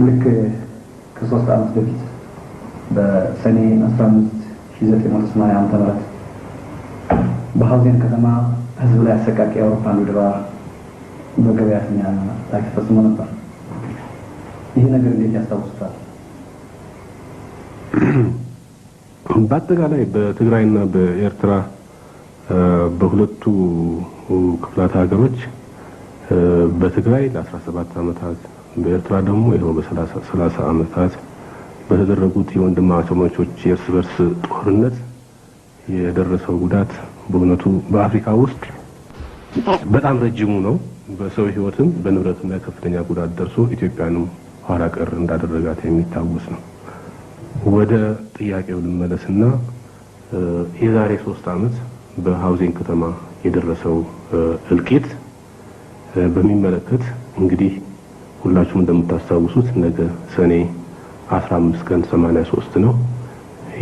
ልክ ከ3 ዓመት በፊት በሰኔ 15 1980 ዓ.ም. በሀውዜን ከተማ ህዝብ ላይ አሰቃቂ የአውሮፕላን ድብደባ በገበያተኛ ላይ ተፈጽሞ ነበር። ይህ ነገር እንዴት ያስታውሱታል? በአጠቃላይ በትግራይና በኤርትራ በሁለቱ ክፍላተ ሀገሮች፣ በትግራይ ለ17 ዓመታት፣ በኤርትራ ደግሞ ይኸው በ30 ዓመታት በተደረጉት የወንድማማቾች የእርስ በርስ ጦርነት የደረሰው ጉዳት በእውነቱ በአፍሪካ ውስጥ በጣም ረጅሙ ነው። በሰው ሕይወትም በንብረትም ላይ ከፍተኛ ጉዳት ደርሶ ኢትዮጵያንም ኋላ ቀር እንዳደረጋት የሚታወስ ነው። ወደ ጥያቄው ልመለስና የዛሬ 3 ዓመት በሀውዜን ከተማ የደረሰው እልቂት በሚመለከት እንግዲህ ሁላችሁም እንደምታስታውሱት ነገ ሰኔ 15 ቀን 83 ነው።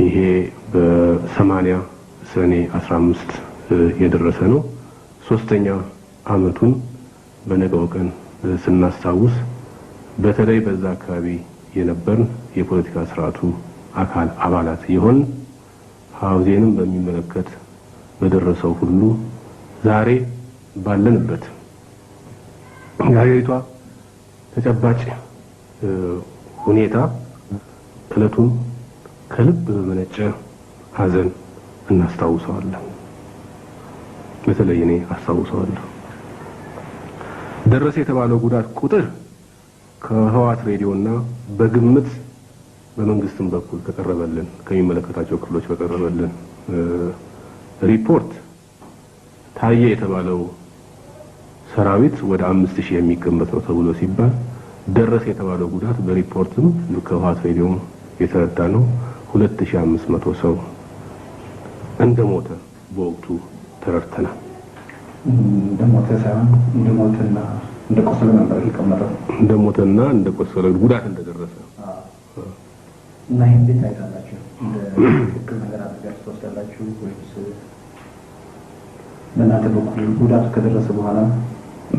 ይሄ በ80 ሰኔ 15 የደረሰ ነው። ሶስተኛ ዓመቱን በነገው ቀን ስናስታውስ በተለይ በዛ አካባቢ የነበርን የፖለቲካ ስርዓቱ አካል አባላት የሆን ሀውዜንም በሚመለከት በደረሰው ሁሉ ዛሬ ባለንበት የሀገሪቷ ተጨባጭ ሁኔታ ዕለቱን ከልብ በመነጨ ሐዘን እናስታውሰዋለን። በተለይ እኔ አስታውሰዋለሁ። ደረሰ የተባለው ጉዳት ቁጥር ከህወሓት ሬዲዮና በግምት በመንግስትም በኩል ከቀረበልን፣ ከሚመለከታቸው ክፍሎች በቀረበልን ሪፖርት ታየ የተባለው ሰራዊት ወደ 5,000 የሚገመት ነው ተብሎ ሲባል፣ ደረሰ የተባለው ጉዳት በሪፖርትም ከህወሓት ሬዲዮም የተረዳ ነው 2500 ሰው እንደሞተ በወቅቱ ተረድተናል። እንደሞተ ሳይሆን እንደሞተና እንደቆሰለ ነበር የተቀመጠው። እንደሞተና እንደቆሰለ፣ ጉዳት እንደደረሰ። እና ይህን እንዴት ታይታላችሁ? እንደ ትክክል ነገር አድርጋችሁ ትወስዳላችሁ ወይስ በእናንተ በኩል ጉዳቱ ከደረሰ በኋላ?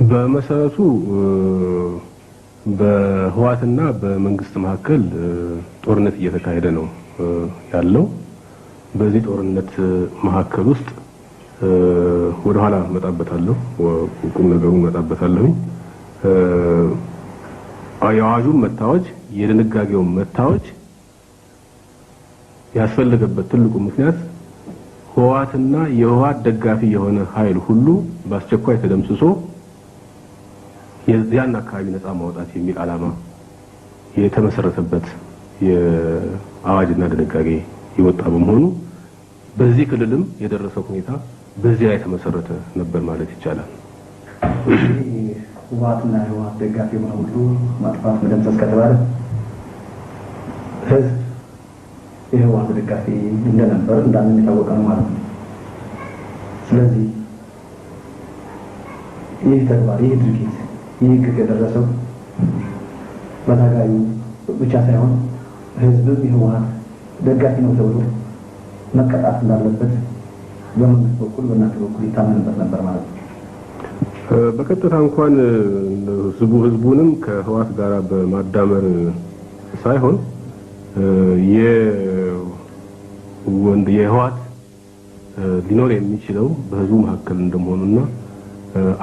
በመሰረቱ በህወሓትና በመንግስት መካከል ጦርነት እየተካሄደ ነው ያለው። በዚህ ጦርነት መካከል ውስጥ ወደኋላ እመጣበታለሁ፣ ቁም ነገሩ እመጣበታለሁኝ። የአዋጁን መታወጅ፣ የድንጋጌውን መታወጅ ያስፈለገበት ትልቁ ምክንያት ህወሓትና የህወሓት ደጋፊ የሆነ ኃይል ሁሉ በአስቸኳይ ተደምስሶ የዚያን አካባቢ ነፃ ማውጣት የሚል ዓላማ የተመሰረተበት የአዋጅና ድንጋጌ የወጣ በመሆኑ በዚህ ክልልም የደረሰው ሁኔታ በዚያ የተመሰረተ ነበር ማለት ይቻላል። ህወሓትና የህወሓት ደጋፊ የሆነ ሁሉ ማጥፋት፣ መደምሰስ ከተባለ ህዝብ የህወሓት ደጋፊ እንደነበር እንዳለም የታወቀ ነው ማለት ነው። ስለዚህ ይህ ተግባር፣ ይህ ድርጊት፣ ይህ ግፍ የደረሰው በታጋዩ ብቻ ሳይሆን ህዝብም የህወሓት ደጋፊ ነው ተብሎ መቀጣት እንዳለበት በመንግስት በኩል፣ በእናንተ በኩል ይታመንበት ነበር ማለት ነው። በቀጥታ እንኳን ህዝቡንም ከህወሓት ጋር በማዳመር ሳይሆን የህወሓት ሊኖር የሚችለው በህዝቡ መካከል እንደመሆኑና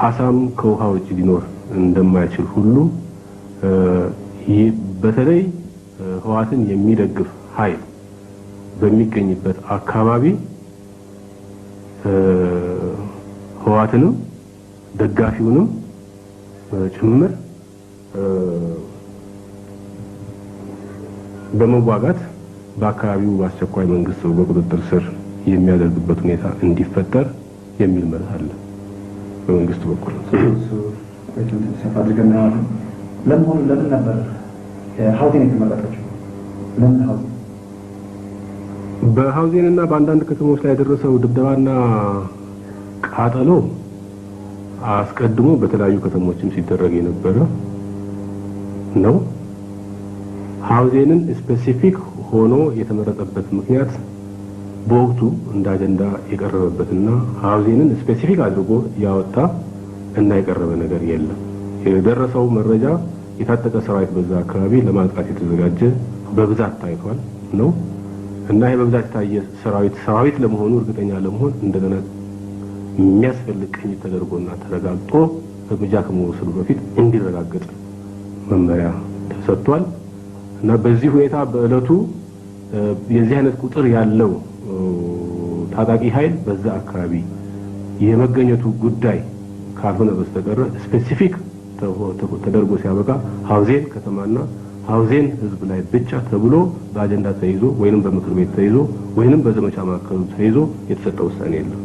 አሳም ከውሃ ውጭ ሊኖር እንደማይችል ሁሉ በተለይ ህወሓትን የሚደግፍ ኃይል በሚገኝበት አካባቢ ህወሓትንም ደጋፊውንም ጭምር በመዋጋት በአካባቢው በአስቸኳይ መንግስት በቁጥጥር ስር የሚያደርግበት ሁኔታ እንዲፈጠር የሚል መርህ አለ በመንግስት በኩል። እሱ ሰፋ አድርገን እናየዋለን። ለመሆኑ ለምን ነበር ሀውዜን የተመረጠችው? ለምን ሀውዜን? በሀውዜን እና በአንዳንድ ከተሞች ላይ የደረሰው ድብደባና ቃጠሎ አስቀድሞ በተለያዩ ከተሞችም ሲደረግ የነበረ ነው። ሀውዜንን specific ሆኖ የተመረጠበት ምክንያት በወቅቱ እንደ አጀንዳ የቀረበበትና ሀውዜንን specific አድርጎ ያወጣ እና የቀረበ ነገር የለም። የደረሰው መረጃ የታጠቀ ሰራዊት በዛ አካባቢ ለማጥቃት የተዘጋጀ በብዛት ታይቷል ነው። እና ይሄ በብዛት የታየ ሰራዊት ለመሆኑ እርግጠኛ ለመሆን እንደገና የሚያስፈልግ ቅኝት ተደርጎና ተረጋግጦ እርምጃ ከመወሰዱ በፊት እንዲረጋገጥ መመሪያ ተሰጥቷል። እና በዚህ ሁኔታ በእለቱ የዚህ አይነት ቁጥር ያለው ታጣቂ ኃይል በዛ አካባቢ የመገኘቱ ጉዳይ ካልሆነ በስተቀር specific ተደርጎ ሲያበቃ ሀውዜን ከተማና ሀውዜን ህዝብ ላይ ብቻ ተብሎ በአጀንዳ ተይዞ ወይንም በምክር ቤት ተይዞ ወይንም በዘመቻ ማዕከሉ ተይዞ የተሰጠ ውሳኔ የለም።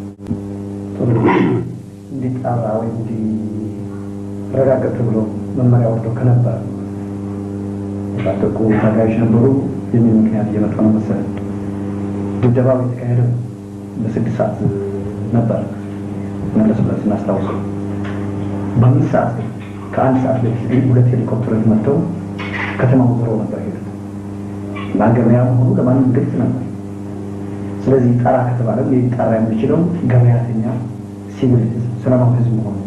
እንዲጣራ ወይ እንዲረጋገጥ ተብሎ መመሪያ ወርዶ ከነበረ የታጠቁ ታጋዮች ነበሩ የሚል ምክንያት እየመጣ ነው መሰለኝ። ድብደባው የተካሄደው በ6 ሰዓት ነበር፣ መለስ ብለን ስናስታውሰው። በ5 ሰዓት፣ ከ1 ሰዓት በፊት ግን 2 ሄሊኮፕተሮች መጥተው ከተማው ዞረው ነበር ሄዱት። እና ገበያ መሆኑ ለማንም ግልጽ ነበር። ስለዚህ ጠራ ከተባለ ሊጠራ የሚችለው ገበያተኛ ሲቪል ህዝብ፣ ሰላማዊ ህዝብ መሆኑ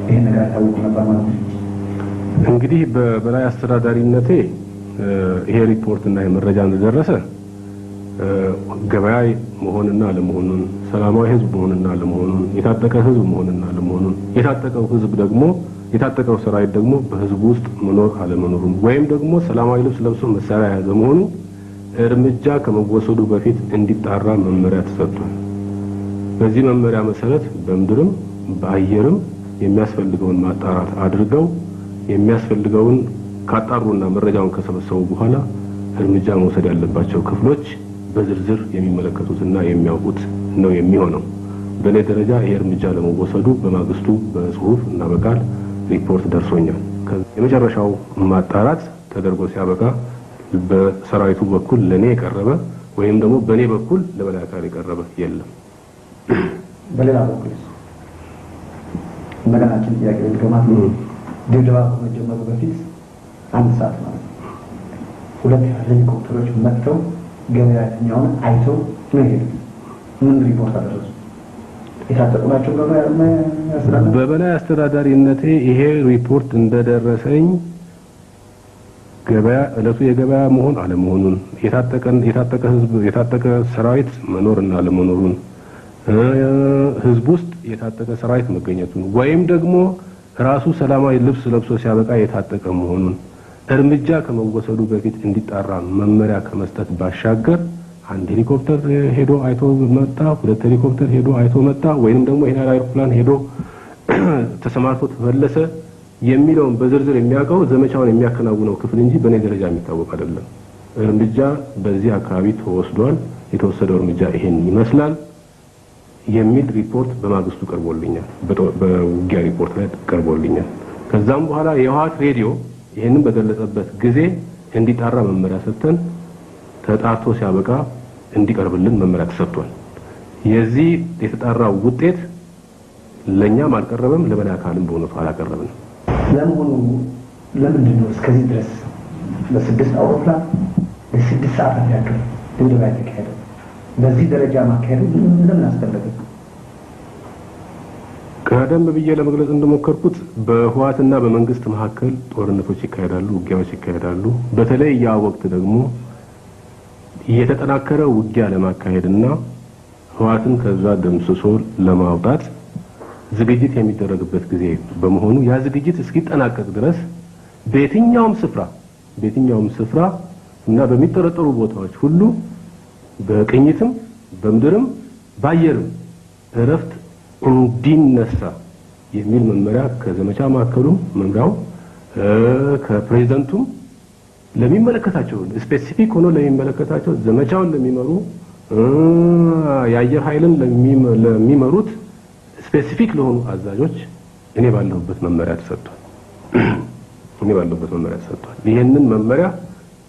ይሄን ነገር አይታወቅም ነበር ማለት ነው። እንግዲህ በበላይ አስተዳዳሪነቴ ይሄ ሪፖርት እና መረጃ እንደደረሰ ገበያ መሆንና አለመሆኑን፣ ሰላማዊ ህዝብ መሆንና አለመሆኑን፣ የታጠቀ ህዝብ መሆንና አለመሆኑን፣ የታጠቀው ህዝብ ደግሞ የታጠቀው ሰራዊት ደግሞ በህዝቡ ውስጥ መኖር አለመኖሩን ወይም ደግሞ ሰላማዊ ልብስ ለብሶ መሳሪያ የያዘ መሆኑ እርምጃ ከመወሰዱ በፊት እንዲጣራ መመሪያ ተሰጥቷል። በዚህ መመሪያ መሰረት በምድርም በአየርም የሚያስፈልገውን ማጣራት አድርገው የሚያስፈልገውን ካጣሩና መረጃውን ከሰበሰቡ በኋላ እርምጃ መውሰድ ያለባቸው ክፍሎች በዝርዝር የሚመለከቱትና የሚያውቁት ነው የሚሆነው። በእኔ ደረጃ ይሄ እርምጃ ለመወሰዱ በማግስቱ በጽሁፍ እና በቃል ሪፖርት ደርሶኛል። የመጨረሻው ማጣራት ተደርጎ ሲያበቃ በሰራዊቱ በኩል ለኔ የቀረበ ወይም ደግሞ በኔ በኩል ለበላይ አካል የቀረበ የለም። በሌላ በኩል እንደገናችን ጥያቄ ልገማት ነው። ድብደባ ከመጀመሩ በፊት 1 ሰዓት ማለት ነው 2 ሄሊኮፕተሮች መጥተው ገበያተኛውን አይተው ነው የሄዱት። ምን ሪፖርት አደረሱ? የታጠቁ ናቸው ብለው ነው ያስተዳደሩ? በበላይ አስተዳዳሪነቴ ይሄ ሪፖርት እንደደረሰኝ ገበያ እለቱ የገበያ መሆን አለመሆኑን፣ የታጠቀ ህዝብ የታጠቀ ሰራዊት መኖርና አለመኖሩን፣ ህዝብ ውስጥ የታጠቀ ሰራዊት መገኘቱን ወይም ደግሞ ራሱ ሰላማዊ ልብስ ለብሶ ሲያበቃ የታጠቀ መሆኑን እርምጃ ከመወሰዱ በፊት እንዲጣራ መመሪያ ከመስጠት ባሻገር 1 ሄሊኮፕተር ሄዶ አይቶ መጣ፣ 2 ሄሊኮፕተር ሄዶ አይቶ መጣ፣ ወይንም ደግሞ ይሄን አይሮፕላን ሄዶ ተሰማርቶ ተመለሰ የሚለውን በዝርዝር የሚያውቀው ዘመቻውን የሚያከናውነው ክፍል እንጂ በእኔ ደረጃ የሚታወቅ አይደለም። እርምጃ በዚህ አካባቢ ተወስዷል፣ የተወሰደው እርምጃ ይሄን ይመስላል የሚል ሪፖርት በማግስቱ ቀርቦልኛል፣ በውጊያ ሪፖርት ላይ ቀርቦልኛል። ከዛም በኋላ የህወሓት ሬዲዮ ይሄንን በገለጸበት ጊዜ እንዲጣራ መመሪያ ሰጥተን ተጣርቶ ሲያበቃ እንዲቀርብልን መመሪያ ተሰጥቷል። የዚህ የተጣራው ውጤት ለኛም አልቀረበም፣ ለበላይ አካልም በእውነቱ አላቀረብንም። ለመሆኑ ለምንድን ነው እስከዚህ ድረስ በስድስት አውሮፕላን ለስድስት ሰዓታት ያክል ድብደባ የተካሄደው? በዚህ ደረጃ ማካሄዱ ለምን አስፈለገ? ቀደም ብዬ ለመግለጽ እንደሞከርኩት በህወሓትና በመንግስት መካከል ጦርነቶች ይካሄዳሉ፣ ውጊያዎች ይካሄዳሉ። በተለይ ያ ወቅት ደግሞ የተጠናከረ ውጊያ ለማካሄድና ህወሓትን ከዛ ደምስሶ ለማውጣት ዝግጅት የሚደረግበት ጊዜ በመሆኑ ያ ዝግጅት እስኪጠናቀቅ ድረስ በየትኛውም ስፍራ እና በሚጠረጠሩ ቦታዎች ሁሉ በቅኝትም በምድርም ባየርም እረፍት እንዲነሳ የሚል መመሪያ ከዘመቻ ማዕከሉ መምሪያው ከፕሬዝዳንቱም ለሚመለከታቸው specific ሆኖ ለሚመለከታቸው ዘመቻውን ለሚመሩ የአየር ኃይልን ለሚመሩት specific ለሆኑ አዛዦች እኔ ባለሁበት መመሪያ ተሰጥቷል። እኔ ባለሁበት መመሪያ ተሰጥቷል። ይሄንን መመሪያ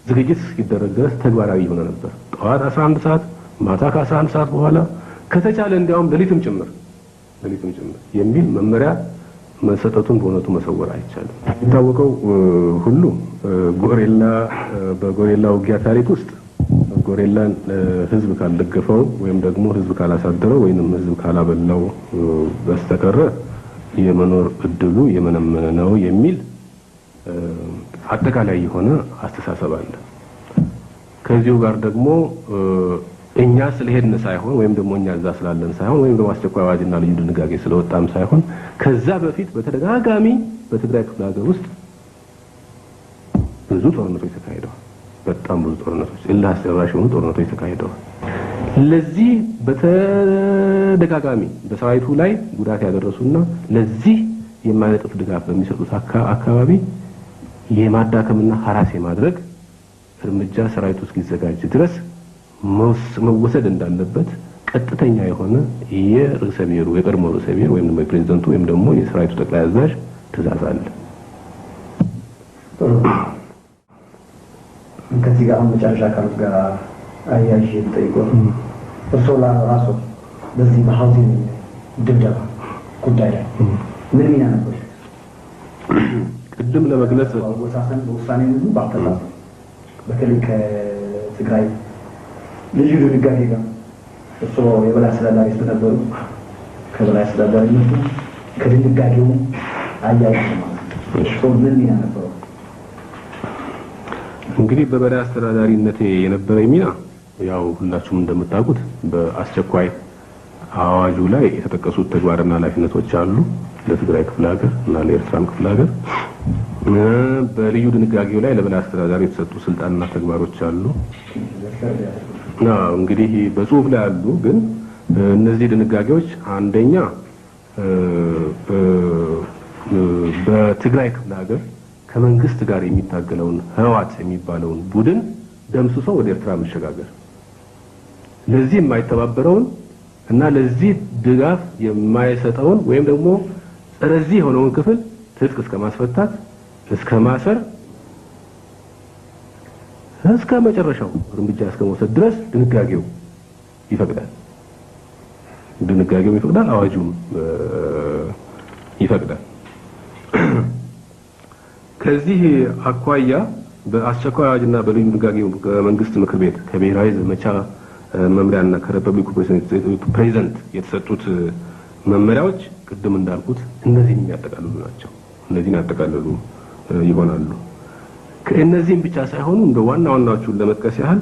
ዝግጅት እስኪደረግ ድረስ ተግባራዊ የሆነ ነበር። ጠዋት 11 ሰዓት፣ ማታ ከ11 ሰዓት በኋላ ከተቻለ እንዲያውም ሌሊትም ጭምር የሚል መመሪያ መሰጠቱን በእውነቱ መሰወር አይቻልም። የሚታወቀው ሁሉ በጎሬላ ውጊያ ታሪክ ውስጥ ጎሬላን ህዝብ ካልደገፈው ወይም ደግሞ ህዝብ ካላሳደረው ወይንም ህዝብ ካላበላው በስተቀር የመኖር እድሉ የመነመነ ነው የሚል አጠቃላይ የሆነ አስተሳሰብ አለ። ከዚሁ ጋር ደግሞ እኛ ስለሄድን ሳይሆን ወይም ደግሞ እኛ እዛ ስላለን ሳይሆን ወይም ደግሞ አስቸኳይ አዋጅና ልዩ ድንጋጌ ስለወጣም ሳይሆን ከዛ በፊት በተደጋጋሚ በትግራይ ክፍለ ሀገር ውስጥ ብዙ ጦርነቶች ተካሂደዋል። በጣም ብዙ ጦርነቶች፣ እልህ አስጨራሽ የሆኑ ጦርነቶች ተካሂደዋል። ለዚህ በተደጋጋሚ በሰራዊቱ ላይ ጉዳት ያደረሱና ለዚህ የማይነጥፍ ድጋፍ በሚሰጡት አካባቢ የማዳከምና ሀራስ የማድረግ እርምጃ ሰራዊቱ እስኪዘጋጅ ድረስ መወሰድ እንዳለበት ቀጥተኛ የሆነ የርዕሰ ብሔሩ የቀድሞ ርዕሰ ብሔር ወይም ደግሞ የፕሬዝዳንቱ ወይም ደግሞ የሰራዊቱ ጠቅላይ አዛዥ ትዕዛዝ አለ። ጥሩ። ከዚህ ጋር አሁን መጨረሻ ካሉት ጋር አያይዤ የምጠይቀው እርስዎ ራስዎ በዚህ በሀውዜን ድብደባ ጉዳይ ላይ ምን ሚና ነበር? ቅድም ለመግለጽ በአወሳሰን በውሳኔ ብዙ በአፈጻጸም በተለይ ከትግራይ ልዩ ድንጋጌ ጋር እርስዎ የበላይ አስተዳዳሪ ስለነበሩ ከበላይ አስተዳዳሪነቱ ከድንጋጌው አያይዤ ማለት ነው። እርስዎ ምን ሚና ነበረው? እንግዲህ በበላይ አስተዳዳሪነቴ የነበረኝ ሚና ያው ሁላችሁም እንደምታውቁት በአስቸኳይ አዋጁ ላይ የተጠቀሱት ተግባርና ኃላፊነቶች አሉ ለትግራይ ክፍለ ሀገር እና ለኤርትራም ክፍለ ሀገር። በልዩ ድንጋጌው ላይ ለበላይ አስተዳዳሪ የተሰጡ ስልጣንና ተግባሮች አሉ። እንግዲህ በጽሁፍ ላይ አሉ። ግን እነዚህ ድንጋጌዎች አንደኛ በትግራይ ክፍለ ሀገር ከመንግስት ጋር የሚታገለውን ህወሓት የሚባለውን ቡድን ደምስሶ ወደ ኤርትራ መሸጋገር፣ ለዚህ የማይተባበረውን እና ለዚህ ድጋፍ የማይሰጠውን ወይም ደግሞ ጸረዚህ የሆነውን ክፍል ትጥቅ እስከ ማስፈታት እስከ ማሰር እስከ መጨረሻው እርምጃ እስከ መውሰድ ድረስ ድንጋጌው ይፈቅዳል። ድንጋጌው ይፈቅዳል፣ አዋጁም ይፈቅዳል። ከዚህ አኳያ በአስቸኳይ አዋጅና በልዩ ድንጋጌው ከመንግስት ምክር ቤት ከብሔራዊ ዘመቻ መምሪያና ከሪፐብሊኩ ፕሬዝዳንት የተሰጡት መመሪያዎች ቅድም እንዳልኩት እነዚህን የሚያጠቃልሉ ናቸው። እነዚህን ያጠቃልሉ ይሆናሉ። ከእነዚህም ብቻ ሳይሆኑ እንደ ዋና ዋናዎቹን ለመጥቀስ ያህል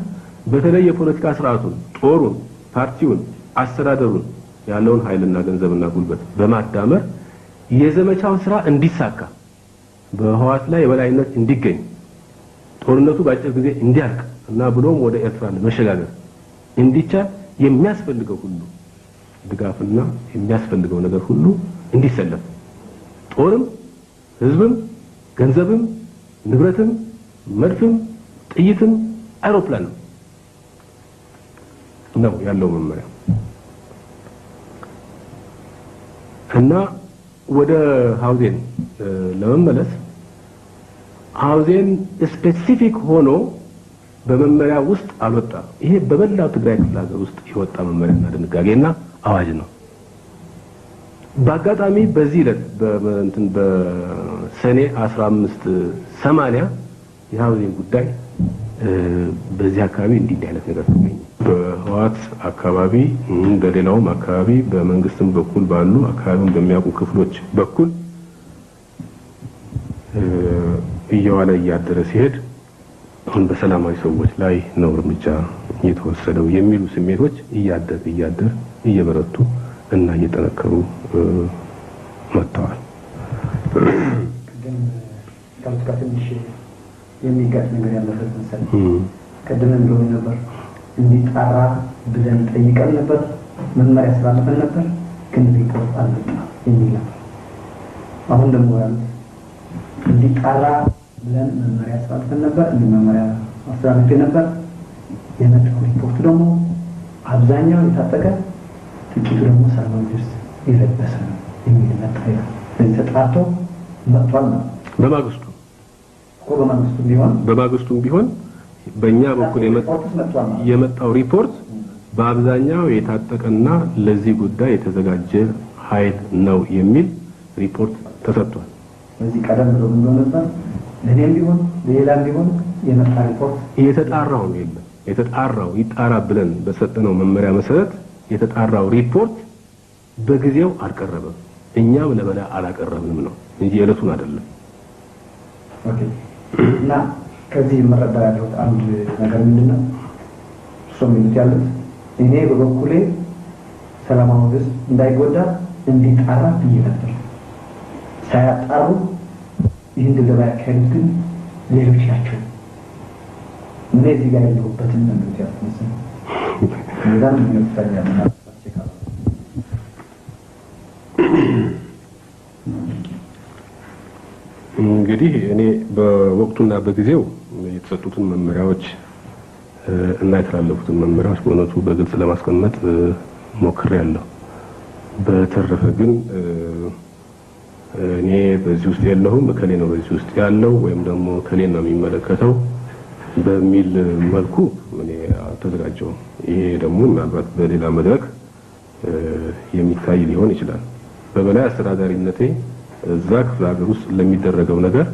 በተለይ የፖለቲካ ስርዓቱን፣ ጦሩን፣ ፓርቲውን፣ አስተዳደሩን ያለውን ኃይልና ገንዘብና ጉልበት በማዳመር የዘመቻው ስራ እንዲሳካ በህወሓት ላይ የበላይነት እንዲገኝ ጦርነቱ በአጭር ጊዜ እንዲያልቅ እና ብሎም ወደ ኤርትራ ለመሸጋገር እንዲቻል የሚያስፈልገው ሁሉ ድጋፍና የሚያስፈልገው ነገር ሁሉ እንዲሰለፍ ጦርም፣ ህዝብም፣ ገንዘብም፣ ንብረትም፣ መድፍም፣ ጥይትም፣ አይሮፕላንም ነው ያለው መመሪያ። እና ወደ ሀውዜን ለመመለስ ሀውዜን specific ሆኖ በመመሪያ ውስጥ አልወጣም። ይሄ በመላው ትግራይ ክፍለ ሀገር ውስጥ የወጣ መመሪያና ድንጋጌና አዋጅ ነው። በአጋጣሚ በዚህ ዕለት በእንትን በሰኔ 15/80 የሀውዜን ጉዳይ በዚህ አካባቢ እንዲህ አይነት ነገር ተገኘ። በህወሓት አካባቢ በሌላውም አካባቢ በመንግስትም በኩል ባሉ አካባቢውን በሚያውቁ ክፍሎች በኩል እየዋለ እያደረ ሲሄድ በሰላማዊ ሰዎች ላይ ነው እርምጃ የተወሰደው የሚሉ ስሜቶች እያደር እያደር እየበረቱ እና እየጠነከሩ መጥተዋል። ቅድም ካሉት ጋር ትንሽ የሚጋጭ ነገር ያለበት መሰለኝ። ቅድምም ብሎኝ ነበር እንዲጣራ ብለን ጠይቀን ነበር፣ መመሪያ ስላለፈን ነበር፣ ግን ሪፖርት አልመጣም የሚል ነበር። አሁን ደግሞ ያሉት እንዲጣራ ብለን መመሪያ አስተላልፈን ነበር፣ እንዲህ መመሪያ አስተላልፌ ነበር። የመጣው ሪፖርት ደግሞ አብዛኛው የታጠቀ ጥቂቱ ደግሞ ሰላማዊ ልብስ የለበሰ ነው የሚል መጣ ይላል። ስለዚህ ተጣርቶ መጥቷል ነው። በማግስቱ እኮ በማግስቱ ቢሆን በማግስቱም ቢሆን በእኛ በኩል የመጣው ሪፖርት በአብዛኛው የታጠቀና ለዚህ ጉዳይ የተዘጋጀ ኃይል ነው የሚል ሪፖርት ተሰጥቷል። በዚህ ቀደም ብሎ ምን ብሎ ነበር? ለእኔም ቢሆን ለሌላም ቢሆን የመጣ ሪፖርት የተጣራው ነው የለም። የተጣራው ይጣራ ብለን በሰጠነው መመሪያ መሰረት የተጣራው ሪፖርት በጊዜው አልቀረበም። እኛም ለበላይ አላቀረብንም ነው እንጂ የዕለቱን አይደለም። Okay። እና ከዚህ የምረዳው ያለሁት አንድ ነገር ምንድን ነው? እርስዎ የሚሉት ያሉት እኔ በበኩሌ ሰላማዊ ሕዝብ እንዳይጎዳ እንዲጣራ ብዬ ነበር። ሳያጣሩ ይህን ድብደባ ያካሄዱት ግን ሌሎች ናቸው። እኔ እዚህ ጋር የለሁበትም ነው የሚሉት ያሉት መሰለኝ። በጣም ይታያል። እንግዲህ እኔ በወቅቱና በጊዜው የተሰጡትን መመሪያዎች እና የተላለፉትን መመሪያዎች በእውነቱ በግልጽ ለማስቀመጥ ሞክሬያለሁ። በተረፈ ግን እኔ በዚህ ውስጥ የለሁም፣ እከሌ ነው በዚህ ውስጥ ያለው ወይም ደግሞ እከሌን ነው የሚመለከተው በሚል መልኩ እኔ አልተዘጋጀሁም። ይሄ ደግሞ ምናልባት በሌላ መድረክ የሚታይ ሊሆን ይችላል። በበላይ አስተዳዳሪነቴ እዛ ክፍለ ሀገር ውስጥ ለሚደረገው ነገር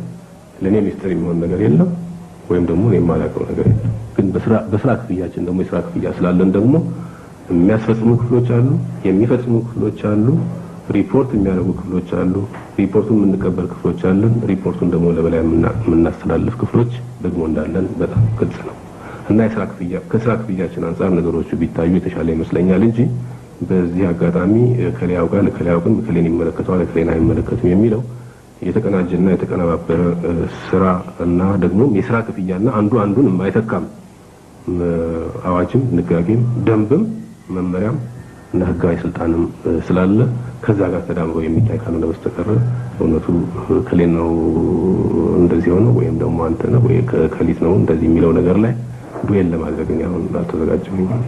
ለእኔ ሚስጥር የሚሆን ነገር የለም፣ ወይም ደግሞ እኔ የማላውቀው ነገር የለም። ግን በስራ ክፍያችን ደግሞ የስራ ክፍያ ስላለን ደግሞ የሚያስፈጽሙ ክፍሎች አሉ፣ የሚፈጽሙ ክፍሎች አሉ፣ ሪፖርት የሚያደርጉ ክፍሎች አሉ፣ ሪፖርቱን የምንቀበል ክፍሎች አለን፣ ሪፖርቱን ደግሞ ለበላይ የምናስተላልፍ ክፍሎች ደግሞ እንዳለን በጣም ግልጽ ነው እና የስራ ክፍያ ከስራ ክፍያችን አንጻር ነገሮቹ ቢታዩ የተሻለ ይመስለኛል እንጂ በዚህ አጋጣሚ እከሌ ያውቃል፣ እከሌ አያውቅም፣ እከሌን ይመለከተዋል፣ እከሌን አይመለከትም የሚለው የተቀናጀና የተቀነባበረ ስራ እና ደግሞ የስራ ክፍያና አንዱ አንዱን የማይተካም አዋጅም ድንጋጌም ደንብም መመሪያም እና ህጋዊ ስልጣንም ስላለ ከዛ ጋር ተዳምሮ የሚታይ ካልሆነ በስተቀር እውነቱ እከሌ ነው እንደዚህ ሆነው ወይም ደግሞ አንተ ነህ ወይ ከሊት ነው እንደዚህ የሚለው ነገር ላይ ዱኤል ለማድረግ እኔ አሁን አልተዘጋጀሁኝም።